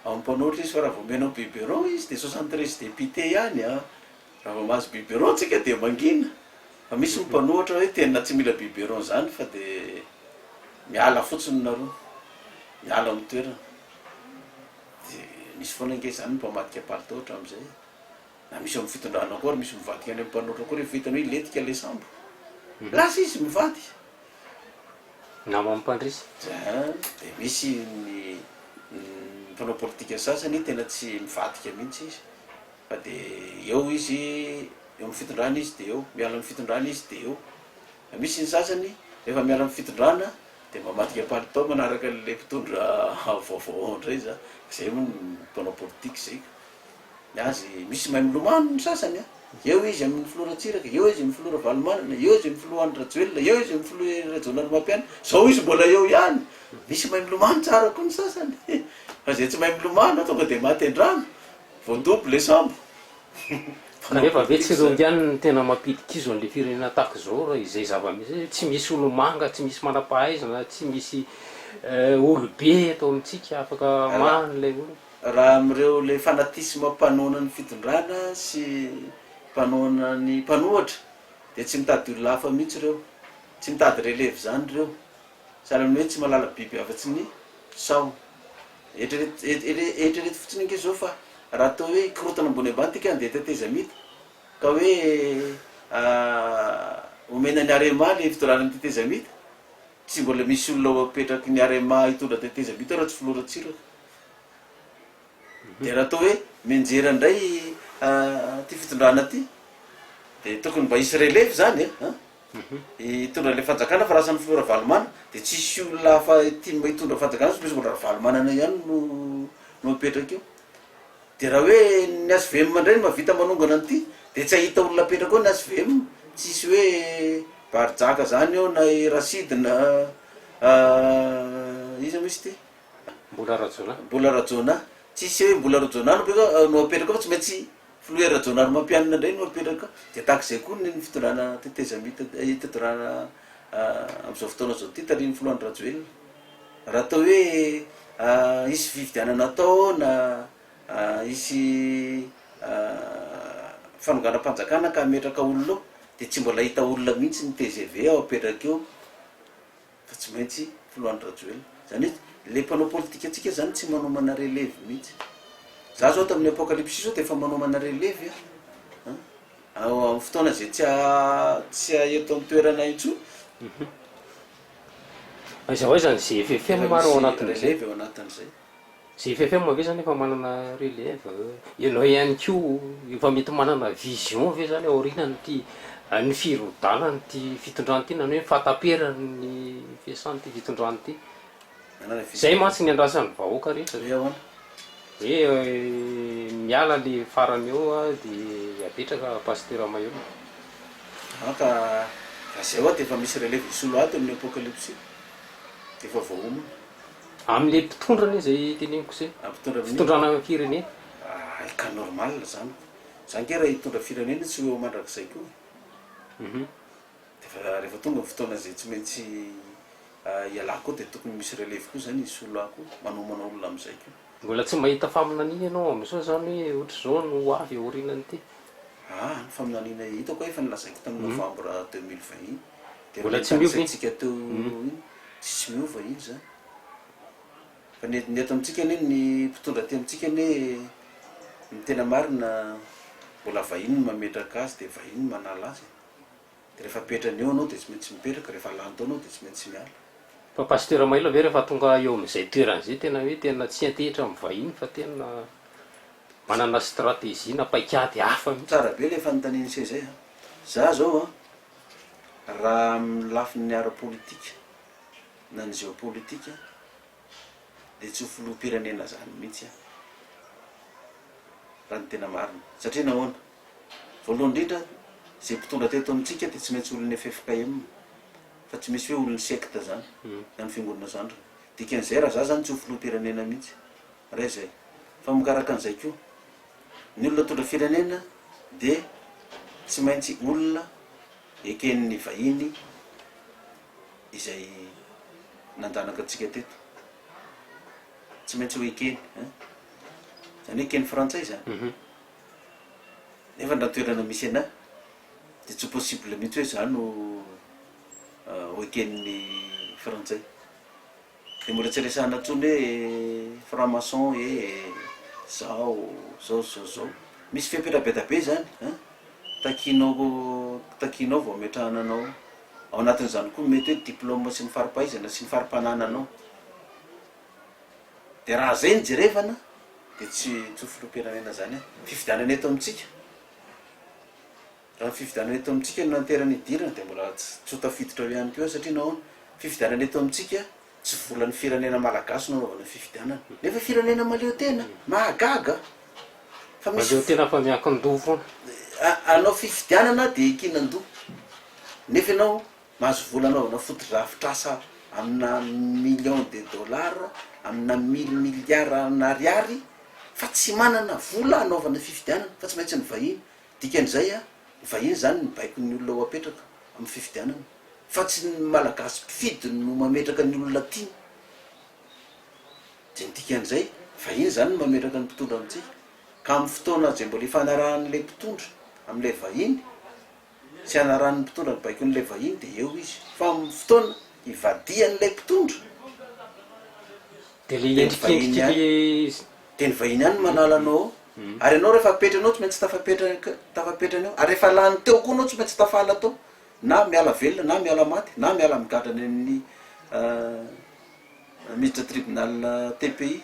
S2: ao amin'ny mpanohitra izy fa raha vao omenao biberon izy dia 73 députés ihany an! Raha vao mahazo biberon tsika dia mangina. Fa misy ny mpanohitra hoe tena tsy mila biberon zany fa dia miala fotsiny nareo, miala amin'ny toerana. Dia misy foana ange zany ny mpamadika palitao hatramin'izay e. Na misy ao amin'ny fitondrana koa ary misy mivadika any amin'ny mpanohitra koa rehefa hitany hoe hilentika ilay sambo. Lasa izy mivadika.
S1: Naman'ny mpandresy.
S2: Dia misy ny mpanao politika sasany tena tsy mivadika mihitsy izy fa dia eo izy, eo amin'ny fitondrana izy dia eo, miala amin'ny fitondrana izy dia eo. Fa misy ny sasany rehefa miala amin'ny fitondrana dia mamadika palitao manaraka an'ilay mpitondra vaovao ao indray za. Izay moa ny mpanao politika izay ka. Ny azy misy mahay milomano ny sasany a! Eo izy amin'ny filoha Ratsiraka, eo izy amin'ny filoha Ravalomanana, eo izy amin'ny filoha Andry Rajoelina, eo izy amin'ny filoha Hery Rajaonarimampianina, zao izy mbola eo ihany! Misy mahay milomano tsara koa ny sasany fa zay tsy mahay milomano tonga dia maty an-drano, voadobo le sambo.
S1: Kanefa ve tsy ireo ihany no tena mampidi-kizo an'ilay firenena tahaka izao raha izay zava-misy izay? Tsy misy olo-manga, tsy misy manam-pahaizana, tsy misy olobe eto amintsika afaka mamaha an'ilay olana.
S2: Raha amin'ireo ilay fanatisme mpanohana ny fitondrana sy mpanohana ny mpanohatra dia tsy mitady olona hafa mihitsy ireo. Tsy mitady relève izany ireo. Sahala amin'ny hoe tsy mahalala biby afa-tsy ny sahona. Eritrereto eritrereto fotsiny ange izao fa raha atao hoe korontana ambony ambany ity ka handeha tetezamita ka hoe omena ny Arema ilay fitondrana ny tetezamita, tsy mbola misy olona ho apetraky ny Arema hitondra tetezamita raha tsy filoha Ratsiraka. Dia raha atao hoe mianjera indray ity fitondrana ity dia tokony mba hisy relève izany e, an! Hitondra ilay fanjakana fa lasa ny filoha Ravalomanana dia tsy hisy olona hafa tim hitondra fanjakana tsy maintsy mbola Ravalomanana ihany no no apetraka eo. Dia raha hoe ny HVM indray no mahavita manongana an'ity dia tsy hahita olona apetraka eo ny HVM, tsy hisy hoe Barijaka izany eo na i Rasidy na iza moa izy ity?
S1: Mbola Rajaonah.
S2: Mbola Rajaonah. Tsisy hoe Mbola Rajaonah no apetraka no apetraka ao fa tsy maintsy Filoha Hery Rajaonarimampianina indray no apetraka ao. Dia tahaka izay koa ny fitondrana tetezamita fitondrana amin'izao fotoana izao ity tarihin'ny Filoha Andry Rajoelina. Raha atao hoe hisy fifidianana atao na hisy fanonganam-panjakana ka hametraka olona eo dia tsy mbola hahita olona mihitsy ny tgv ao apetraka eo. fa tsy maintsy filoha Andry Rajoelina. Zany hoe le mpanao politika antsika zany tsy manomana releve mihitsy. Za zao tamin'ny apocalypse zao de efa manomana releve aho an, ao amin'ny fotoana zay tsy tsy eto an-toerana intsony.
S1: Aiza ho aiza ny GFFM
S2: Efa
S1: ary ao
S2: misy
S1: anatin'izay?
S2: releve ao anatin'izay.
S1: GFFM ve zany efa manana relève? Ianao ihany koa efa mety manana vision ve zany aorianan'ity ny firodanan'ity fitondrana ity na ny hoe ny fahataperan'ny fiasan'ity fitondrana ity?
S2: Manana
S1: Zay
S2: vision.
S1: mantsy ny andrasan'ny vahoaka rehetra.
S2: Hoe ahoana?
S1: Hoe miala le farany eo de apetraka Pasitera Maheul.
S2: An ka raha zay hoa de efa misy relève hisolo ato amin'ny apocalypse de efa voaomana.
S1: Amin'ilay mpitondra anie izay teneniko izay.
S2: Ah, mpitondra amin'ny
S1: Fitondrana firenena.
S2: Ah, ka normal zany. Za nge raha hitondra firenena tsy ho eo mandrakizay koa e. De fa rehefa tonga ny fotoana izay tsy maintsy ialako koa de tokony misy relève koa zany hisolo ahy koa, manomana olona amin'izay koa.
S1: Mbola tsy mahita faminaniana ianao amin'izao zany hoe ohatr'izao no ho avy aorianan'ity?
S2: Ah, ny faminaniana hitako efa nolazaiko tamin'ny novembre 2020 iny. De
S1: Mbola
S2: ilay
S1: tsy miova iny?
S2: notanisaintsika teo iny. Tsisy miova iny zany. Fa ny ny eto amintsika anie ny mpitondra aty amintsika anie ny tena marina mbola vahiny no mametraka azy dia vahiny no manala azy e. Dia rehefa apetrany eo anao dia tsy maintsy mipetraka, rehefa lany tao anao dia tsy maintsy miala.
S1: Fa Pasteur Mailo ve rehefa tonga eo amin'izay toerana izay tena hoe tena tsy hiantehitra amin'ny vahiny fa tena manana stratégie na paikady hafa mihitsy?
S2: Tsara be le fanontanian'i se zay a! Za zao an, raha amin'ny lafiny ara-politika na ny géopolitique dia tsy ho filoham-pirenena zany mihitsy aho raha ny tena marina. Satria nahoana? Voalohany indrindra, izay mpitondra teto amintsika dia tsy maintsy olon'ny ffkm fa tsy misy hoe olon'ny secte zany na ny fiangonana zandriny. Dikan'izay raha za zany tsy ho filoham-pirenena mihitsy. Ray izay. Fa mikaraka an'izay koa, ny olona mitondra firenena dia tsy maintsy olona eken'ny vahiny izay nanjanaka antsika teto. Tsy maintsy ho ekeny ein. Izany hoe eken'ny frantsay izany. Nefa raha toerana misy anah dia tsy possible mihitsy hoe za no ho eken'ny frantsay. Dia mbola tsy resahana intsony hoe franc maçon e, zao, zao zao zao. Misy fepetra be da be zany an, takianao takianao vao ametrahana anao. Ao anatin'izany koa mety hoe diplôme sy ny fari-pahaizana sy ny fari-panananao. Dia raha zay no jerevana dia tsy tsy ho filoham-pirenena zany aho. Fifidianana eto amintsika. Raha ny fifidianana eto amintsika no nanterana hidirana dia mbola tsy ho tafiditra ao ihany koa satria nahoana? Fifidianana eto amintsika tsy volan'ny firenena malagasy no anaovana fifidianana nefa firenena mahaleo tena, mahagaga
S1: fa misy Mahaleo tena fa miankin-doha foana.
S2: Hanao fifidianana dia hiankinan-doha nefa ianao mahazo vola anaovana fotodrafitrasa amina millions de dollars, amina mille milliards an'ariary fa tsy manana vola hanaovana fifidianana fa tsy maintsy ny vahiny. Dikan'izay a, ny vahiny izany mibaiko ny olona ho apetraka amin'ny fifidianana, fa tsy ny Malagasy mpifidy no mametraka ny olona tiany. Dia ny dikan'izay, vahiny izany no mametraka ny mpitondra amintsika. Ka amin'ny fotoana izay mbola ifanarahan'ilay mpitondra amin'ilay vahiny, sy anarahan'ny mpitondra ny baikon'ilay vahiny dia eo izy. Fa amin'ny fotoana ivadihan'ilay mpitondra,
S1: Dia ilay
S2: dia ny vahiny
S1: endrikendrik'ilay
S2: ihany. Dia ny vahiny ihany no manala anao ao. Ary ianao rehefa apetrany ao tsy maintsy tafapetraka tafapetrany ao. Ary rehefa lany teo koa anao tsy maintsy tafala tao. Na miala velona na miala maty na miala migadra any amin'ny miditra tribunal TPI,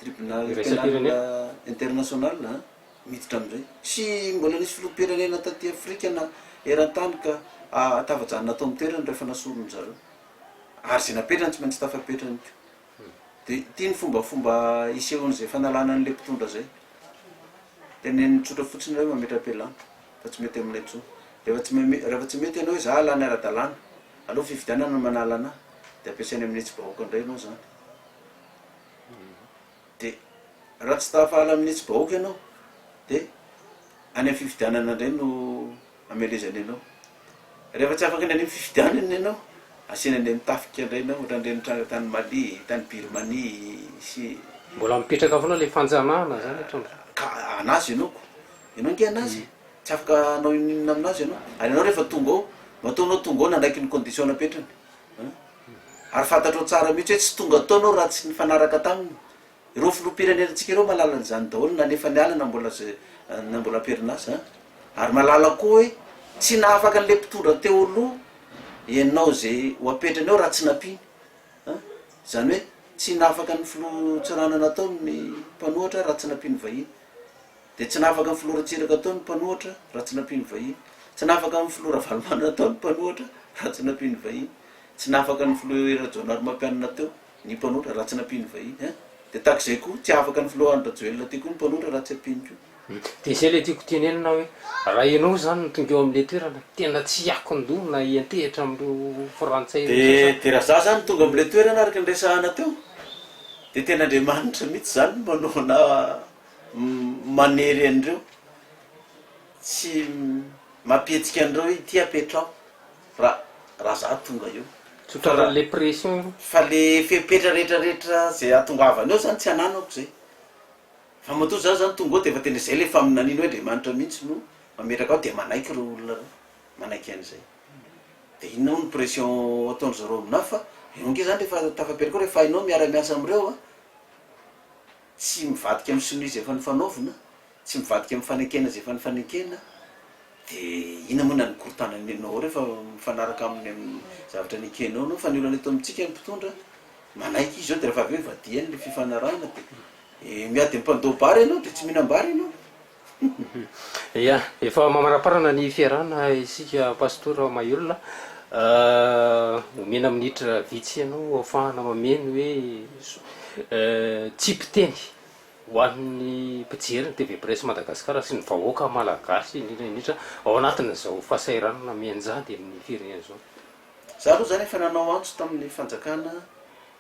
S2: tribunal pénal international an, miditra amin'izay. Tsy mbola nisy filoham-pirenena taty Afrika na eran-tany ka tafajanona tao amin'ny toerany rehefa nasorin-dry zareo. Ary izay napetrany tsy maintsy tafapetrany koa. Dia ity ny fombafomba isehoan'izay fanalana an'ilay mpitondra izay. Teneniny tsotra fotsiny hoe mametra-pialana fa tsy mety aminay intsony. Rehefa tsy mame- rehefa tsy mety ianao hoe za lany ara-dalàna, aleo fifidianana no manala anah, dia ampiasainy amin'ny hetsi-bahoaka indray ianao izany. Dia raha tsy tafahala amin'ny hetsi-bahoaka ianao, dia any amin'ny fifidianana indray no hamelezany anao. Rehefa tsy afaka ny any amin'ny fifidianana ianao, asiana any amin'ny tafika indray ianao, ohatran'ireny nitranga tany Mali, tany Birmanie sy.
S1: Mbola mipetraka foana ilay fanjanahana zany hatramin'izao.
S2: Ka anazy ianao ko. Ianao ange anazy e. Tsy afaka hanao inon'inona aminazy ianao. Ary ianao rehefa tonga ao, matoa ianao tonga ao nanaiky ny condition napetrany. An. Ary fantatrao tsara mihitsy hoe tsy tonga tao ianao raha tsy nifanaraka taminy. Ireo filoham-pirenenantsika ireo mahalala an'izany daholo na ny efa niala na mbola ze na mbola am-perinasa an! Ary mahalala koa hoe tsy nahafaka an'ilay mpitondra teo aloha ianao ze ho apetrany eo raha tsy nampiany an! Izany hoe tsy nahafaka ny filoha Tsiranana tao ny mpanohatra raha tsy nampian'ny vahiny. Dia tsy nahafaka ny filoha Ratsiraka tao ny mpanohatra raha tsy nampian'ny vahiny. Tsy nahafaka ny filoha Ravalomanana tao ny mpanohatra raha tsy nampian'ny vahiny. Tsy nahafaka ny filoha Hery Rajaonarimampianina teo. Ny mpanohitra raha tsy nampian'ny vahiny hein! Dia tahaka izay koa, tsy afaka ny filoha Andry Rajoelina ty koa ny mpanohitra raha tsy ampiany koa.
S1: Dia izay ilay tiako tenenina hoe, raha ianao izany no tonga eo amin'ilay toerana, tena tsy hiakin-doha na hiantehitra amin'ireo frantsay ireo
S2: Dia sasa. dia raha za zany tonga amin'ilay toerana araka ny resahana teo, dia tena Andriamanitra mihitsy zany no manohana manery an'ireo, tsy mampihetsika an'ireo hoe ity apetraho. Ra raha za tonga eo.
S1: Tsy ho tratran'le pression io.
S2: Fa le fepetra rehetra rehetra zay ahatongavana eo zany tsy ananako zay. Fa matoa za zany tonga eo de efa tena zay le faminaniana hoe Andriamanitra mihitsy no mametraka ao de manaiky ireo olona ireo. Manaiky an'izay. De inona moa ny pression ataon-dry zareo aminà fa eo ange zany rehefa tafapetraka eo rehefa hainao miara-miasa amin'ireo an, tsy mivadika amin'ny sonia izay efa nifanaovina, tsy mivadika amin'ny fanekena izay efa nifanekena. Dia inona moa ny korontana nenao ao rehefa mifanaraka amin'ny amin'ny zavatra nekenao anao fa ny olana eto amintsika ny mpitondra manaiky izy zao dia rehefa avy eo ivadihany le fifanarahana dia miady amin'ny mpandoa-bary ianao dia tsy mihinam-bary ianao.
S1: Ya, efa mamaraparana ny fiarahana isika Pastora Maheolona. Omena minitra vitsy ianao ahafahana mameno hoe tsipiteny ho an'ny mpijery ny TV Presse Madagascar sy ny vahoaka malagasy indrindra indrindra ao anatin'izao fahasahiranana mianjady amin'ny firenena izao.
S2: Za aloha zany efa nanao antso tamin'ny fanjakana,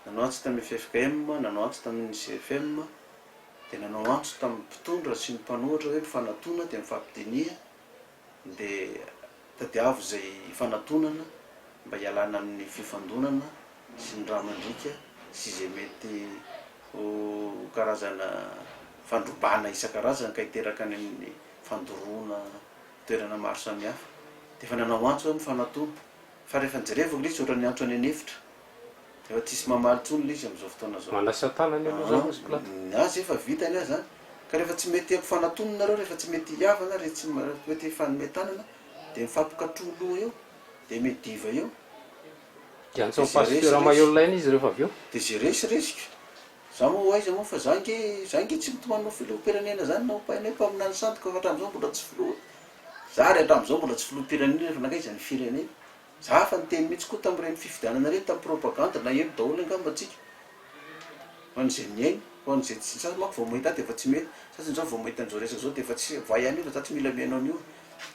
S2: nanao antso tamin'ny ffkm, nanao antso tamin'ny CFM, dia nanao antso tamin'ny mpitondra sy ny mpanohatra hoe mifanatona dia mifampidiniha dia tadiavo izay hifanatonana mba hialana amin'ny fifandonana sy ny rà mandriaka sy izay mety ho karazana fandrobana isan-karazany ka hiteraka any amin'ny fandoroana toerana maro samihafa. Dia efa nanao antso aho mifanatona fa rehefa nijerevako ilay izy ohatran'ny antso any an'efitra. Efa tsisy mamaly intsony ilay izy amin'izao fotoana izao.
S1: Manasa tanana aloha zany hozy Pilato.
S2: Ny azy efa vita ny azy zany. Ka rehefa tsy mety ampifanatona nareo, rehefa tsy mety hihavana, rehefa tsy mety hifanome tanana dia mifampikatroha loha eo, dia miadiva eo.
S1: Dia antsoin'i Dia zay resy Pasteur Maheolona ihany izy rehefa avy eo.
S2: Dia zay resy resiko. Za moa ho aiza moa fa za nge za nge tsy mitomany ho filoham-pirenena zany na ho mpainay mpaminany sandoka fa hatramin'izao mbola tsy filoha. Za ary hatramin'izao mbola tsy filoham-pirenena fa nankaiza ny firenena. Za efa niteny mihitsy koa tamin'ireny fifidianana ireny tamin'ny propagande naheno daholo angamba tsika. Ho an'izay nihaino, ho an'izay tsy, ny sasany manko vao mahita ahy dia efa tsy mety, ny sasany zao vao mahita an'izao resaka izao dia efa tsy, voay ihany io fa za tsy mila mihaino an'io,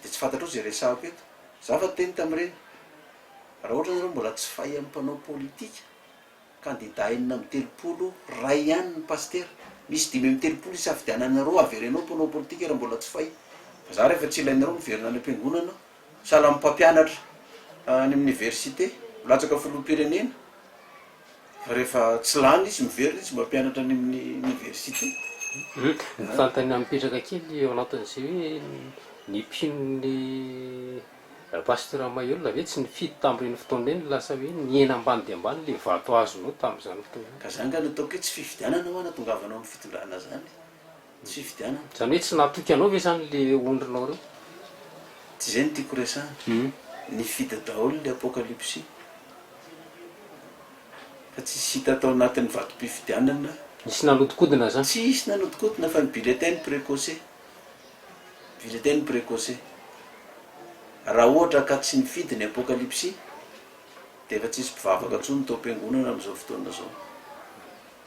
S2: dia tsy fantatrao izay resahako eto. Za efa niteny tamin'ireny, raha ohatra nareo mbola tsy fay amin'ny mpanao politika, kandida 36, ray ihany ny pasitera, misy 35 isafidiananareo avereno ao mpanao politika raha mbola tsy fay, fa za rehefa tsy ilainareo miverina any am-piangonana, Sahala amin'ny mpampianatra any amin'ny oniversite, milatsaka filoham-pirenena, fa rehefa tsy lany izy miverina izy mampianatra any amin'ny oniversite.
S1: Ny fanontaniana mipetraka kely ao anatin'izay hoe ny mpinon'ny Pasteur Maheolona ve tsy nifidy tamin'ireny fotoana ireny lasa hoe nihena ambany dia ambany ilay vato azonao tamin'izany fotoana izany?
S2: Ka zany nga no ataoko hoe tsy fifidianana hoa nahatongavanao amin'ny fitondrana zany. Tsy fifidianana.
S1: Izany hoe tsy nahatoky anao ve izany le ondrinao reo?
S2: Tsy izay no tiako resahana. Nifidy daholo le apokalypsy. Fa tsisy hita tao anatin'ny vatom-pifidianana.
S1: Nisy nanodikodina zany?
S2: Tsisy nanodikodina fa ny bulletin no précoce. Bulletin no précoce. Raha ohatra ka tsy nifidy ny apokalypsy dia efa tsisy mpivavaka intsony tao am-piangonana amin'izao fotoana izao.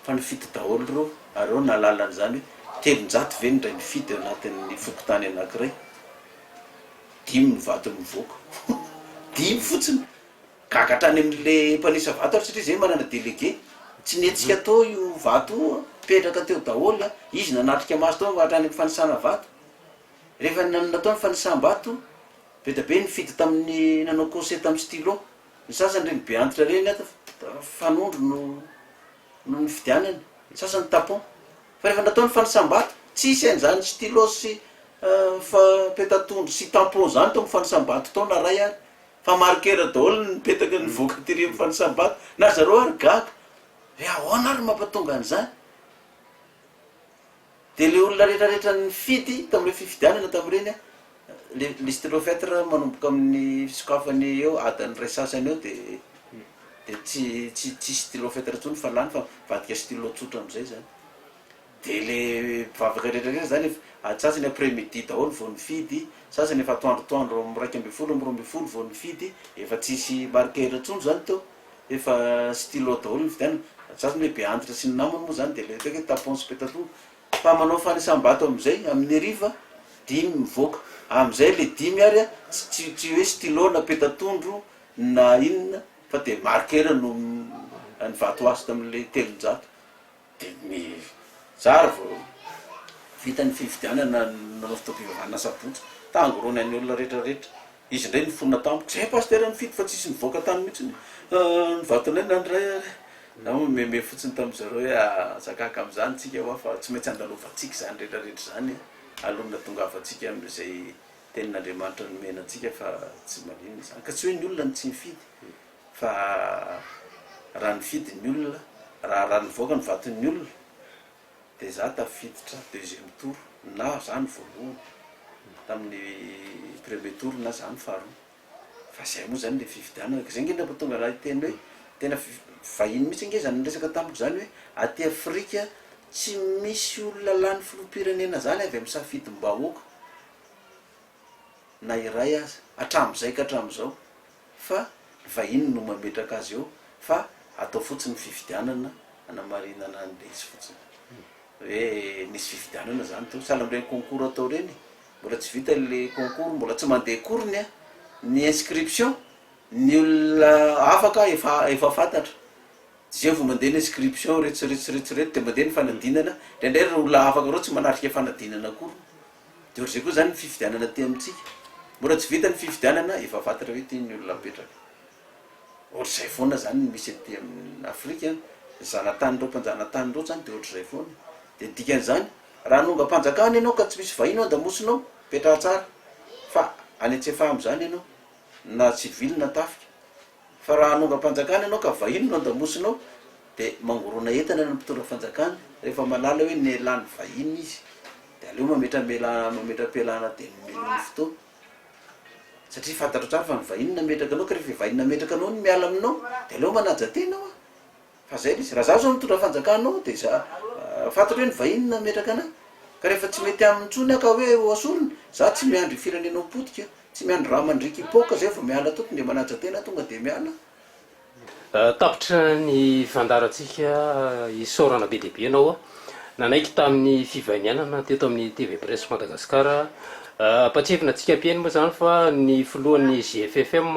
S2: Fa nifidy daholo ireo ary ireo nahalala an'izany hoe 300 ve ny indray mifidy ao anatin'ny fokontany anankiray? Dimy ny vato mivoaka. Dimy fotsiny! Gaga hatrany amin'le mpanisa vato ary satria zay manana délégué. Tsy nihetsika tao io vato io an, mipetraka teo daholo an, izy nanatrika maso tao hatrany amin'ny fanisana vato. Rehefa natao ny fanisam-bato, be dia be nifidy tamin'ny nanao coché tamin'ny stylo. Ny sasany ireny be antitra ireny ato fanondro no no nifidianany, ny sasany tapon. Fa rehefa natao ny fanisam-bato, tsisy an'izany stylo sy fa petatondro sy tampon izany tao amin'ny fanisam-bato tao na ray ary. Fa marqueur daholo no nipetaka nivoaka tery amin'ny fanisam-bato. Na zareo ary gaga hoe ahoana ary no mampatonga an'izany. Dia le olona rehetra rehetra nifidy tamin'ireo fifidianana tamin'ireny an, le le stylo feutre manomboka amin'ny fisokafany eo adiny iray sasany eo de de tsy tsy tsisy stylo feutre intsony fa lany fa mivadika stylo tsotra amin'izay zany. De le mpivavaka rehetra rehetra zany efa antsasany après midi daholo vao nifidy, sasany efa atoandrotoandro amin'ny 11 amin'ny 12 vao nifidy, efa tsisy marqueur intsony zany teo. Efa stylo daholo ny vidianana, sasany hoe be antitra sy ny namany moa zany de le ataoko hoe tampon sy peta-tondro, fa manao fanisam-bato amizay amin'ny hariva dimy mivoaka, amizay le dimy ary a tsy tsy tsy hoe stylo na peta-tondro na inona fa de marqueur no ny vato azo tamin'le 300. Dia ny zary vao vita ny fifidianana nanao fotoam-pivavahana sabotsy, tangorona ny olona rehetra rehetra, izy indray nifona tampoka, zay pasitera nifidy fa tsisy nivoaka tany mihitsy ny vatonay na ny ray ary, za moa mimeme fotsiny tamin-dry zareo hoe aza gaga amin'izany tsika hoa fa tsy maintsy andalovantsika izany rehetra rehetra izany aloha ny nahatongavantsika amin'izay tenin'Andriamanitra nomena antsika fa tsy maninona izany, ka tsy hoe ny olona no tsy nifidy Fa raha nifidy ny olona, raha raha nivoaka ny vaton'ny olona dia za tafiditra deuxième tour na za no voalohany. tamin'ny premier tour na za no faharoa. Fa zay moa zany le fifidianana ka zay nge nampatonga anahy hiteny hoe tena vahiny mihitsy ange zany niresaka tamiko zany hoe aty Afrika tsy misy olona lany filoham-pirenena zany avy amin'ny safidim-bahoaka na iray aza hatramin'izay ka hatramin'izao fa ny vahiny no mametraka azy eo fa atao fotsiny ny fifidianana hanamarinana an'ilay izy fotsiny hoe nisy fifidianana zany teo sahala amin'ireny concours atao ireny e. Mbola tsy vita le concours, mbola tsy mandeha akory ny ny inscription, ny olona afaka efa efa fantatra, zay vao mandeha ny inscription retsy retsy retsy reto de mandeha ny fanadinana, indraindray reo olona afaka reo tsy manatrika fanadinana akory, de ohatr'izay koa zany ny fifidianana aty amintsika, mbola tsy vita ny fifidianana efa fantatra hoe ty ny olona apetraka. Ohatr'izay foana zany ny misy aty amin'ny Afrika, ny zanatany reo mpanjanatany reo zany de ohatr'izay foana, de ny dikan'izany Raha hanongam-panjakana ianao ka tsy misy vahiny ao an-damosinao, mipetraha tsara fa any an-tsefaha amin'izany ianao, na sivily na tafika. Fa raha hanongam-panjakana ianao ka vahiny no an-damosinao, dia mangorona entana ny mpitondra fanjakana rehefa mahalala hoe nialany vahiny izy, dia aleo mametra-mialana mametra-pialana dia mialoha ny fotoana. Satria fantatrao tsara fa ny vahiny nametraka anao, ka rehefa vahiny nametraka anao no miala aminao, dia aleo manaja tena hoa. Fa zay le izy, raha za zao mitondra fanjakana ao de za fantatro hoe ny vahiny nametraka anah, ka rehefa tsy mety aminy intsony aho ka hoe ho asoriny, za tsy miandry firenena ho potika, tsy miandry rà mandriaka hipoaka zay vao miala ato, tonga de manaja tena tonga de miala.
S1: Tapitra ny fandaharantsika, isaorana be dia be ianao nanaiky tamin'ny fivahinianana teto amin'ny TV Presse Madagascar. Ampatsiahivina antsika mpihaino moa izany fa ny filohan'ny GFFM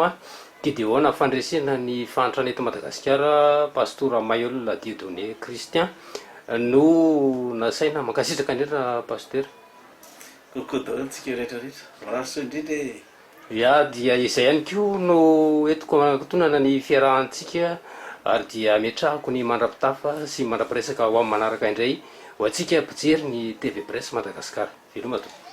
S1: Gideona Fandresena ny fahantrana eto Madagasikara, Pastora Mayeul Dieudonné Christian no nasaina. Mankasitraka indrindra Pasitera.
S2: Coucou daholo tsika rehetra rehetra. Mirary soa indrindra e!
S1: Ya, dia izay ihany koa no entiko hanantonana ny fiarahantsika ary dia ametrahako ny mandra-pitafa sy mandra-piresaka ho amin'ny manaraka indray ho antsika mpijery ny TV Presse Madagascar. Veloma tompoko.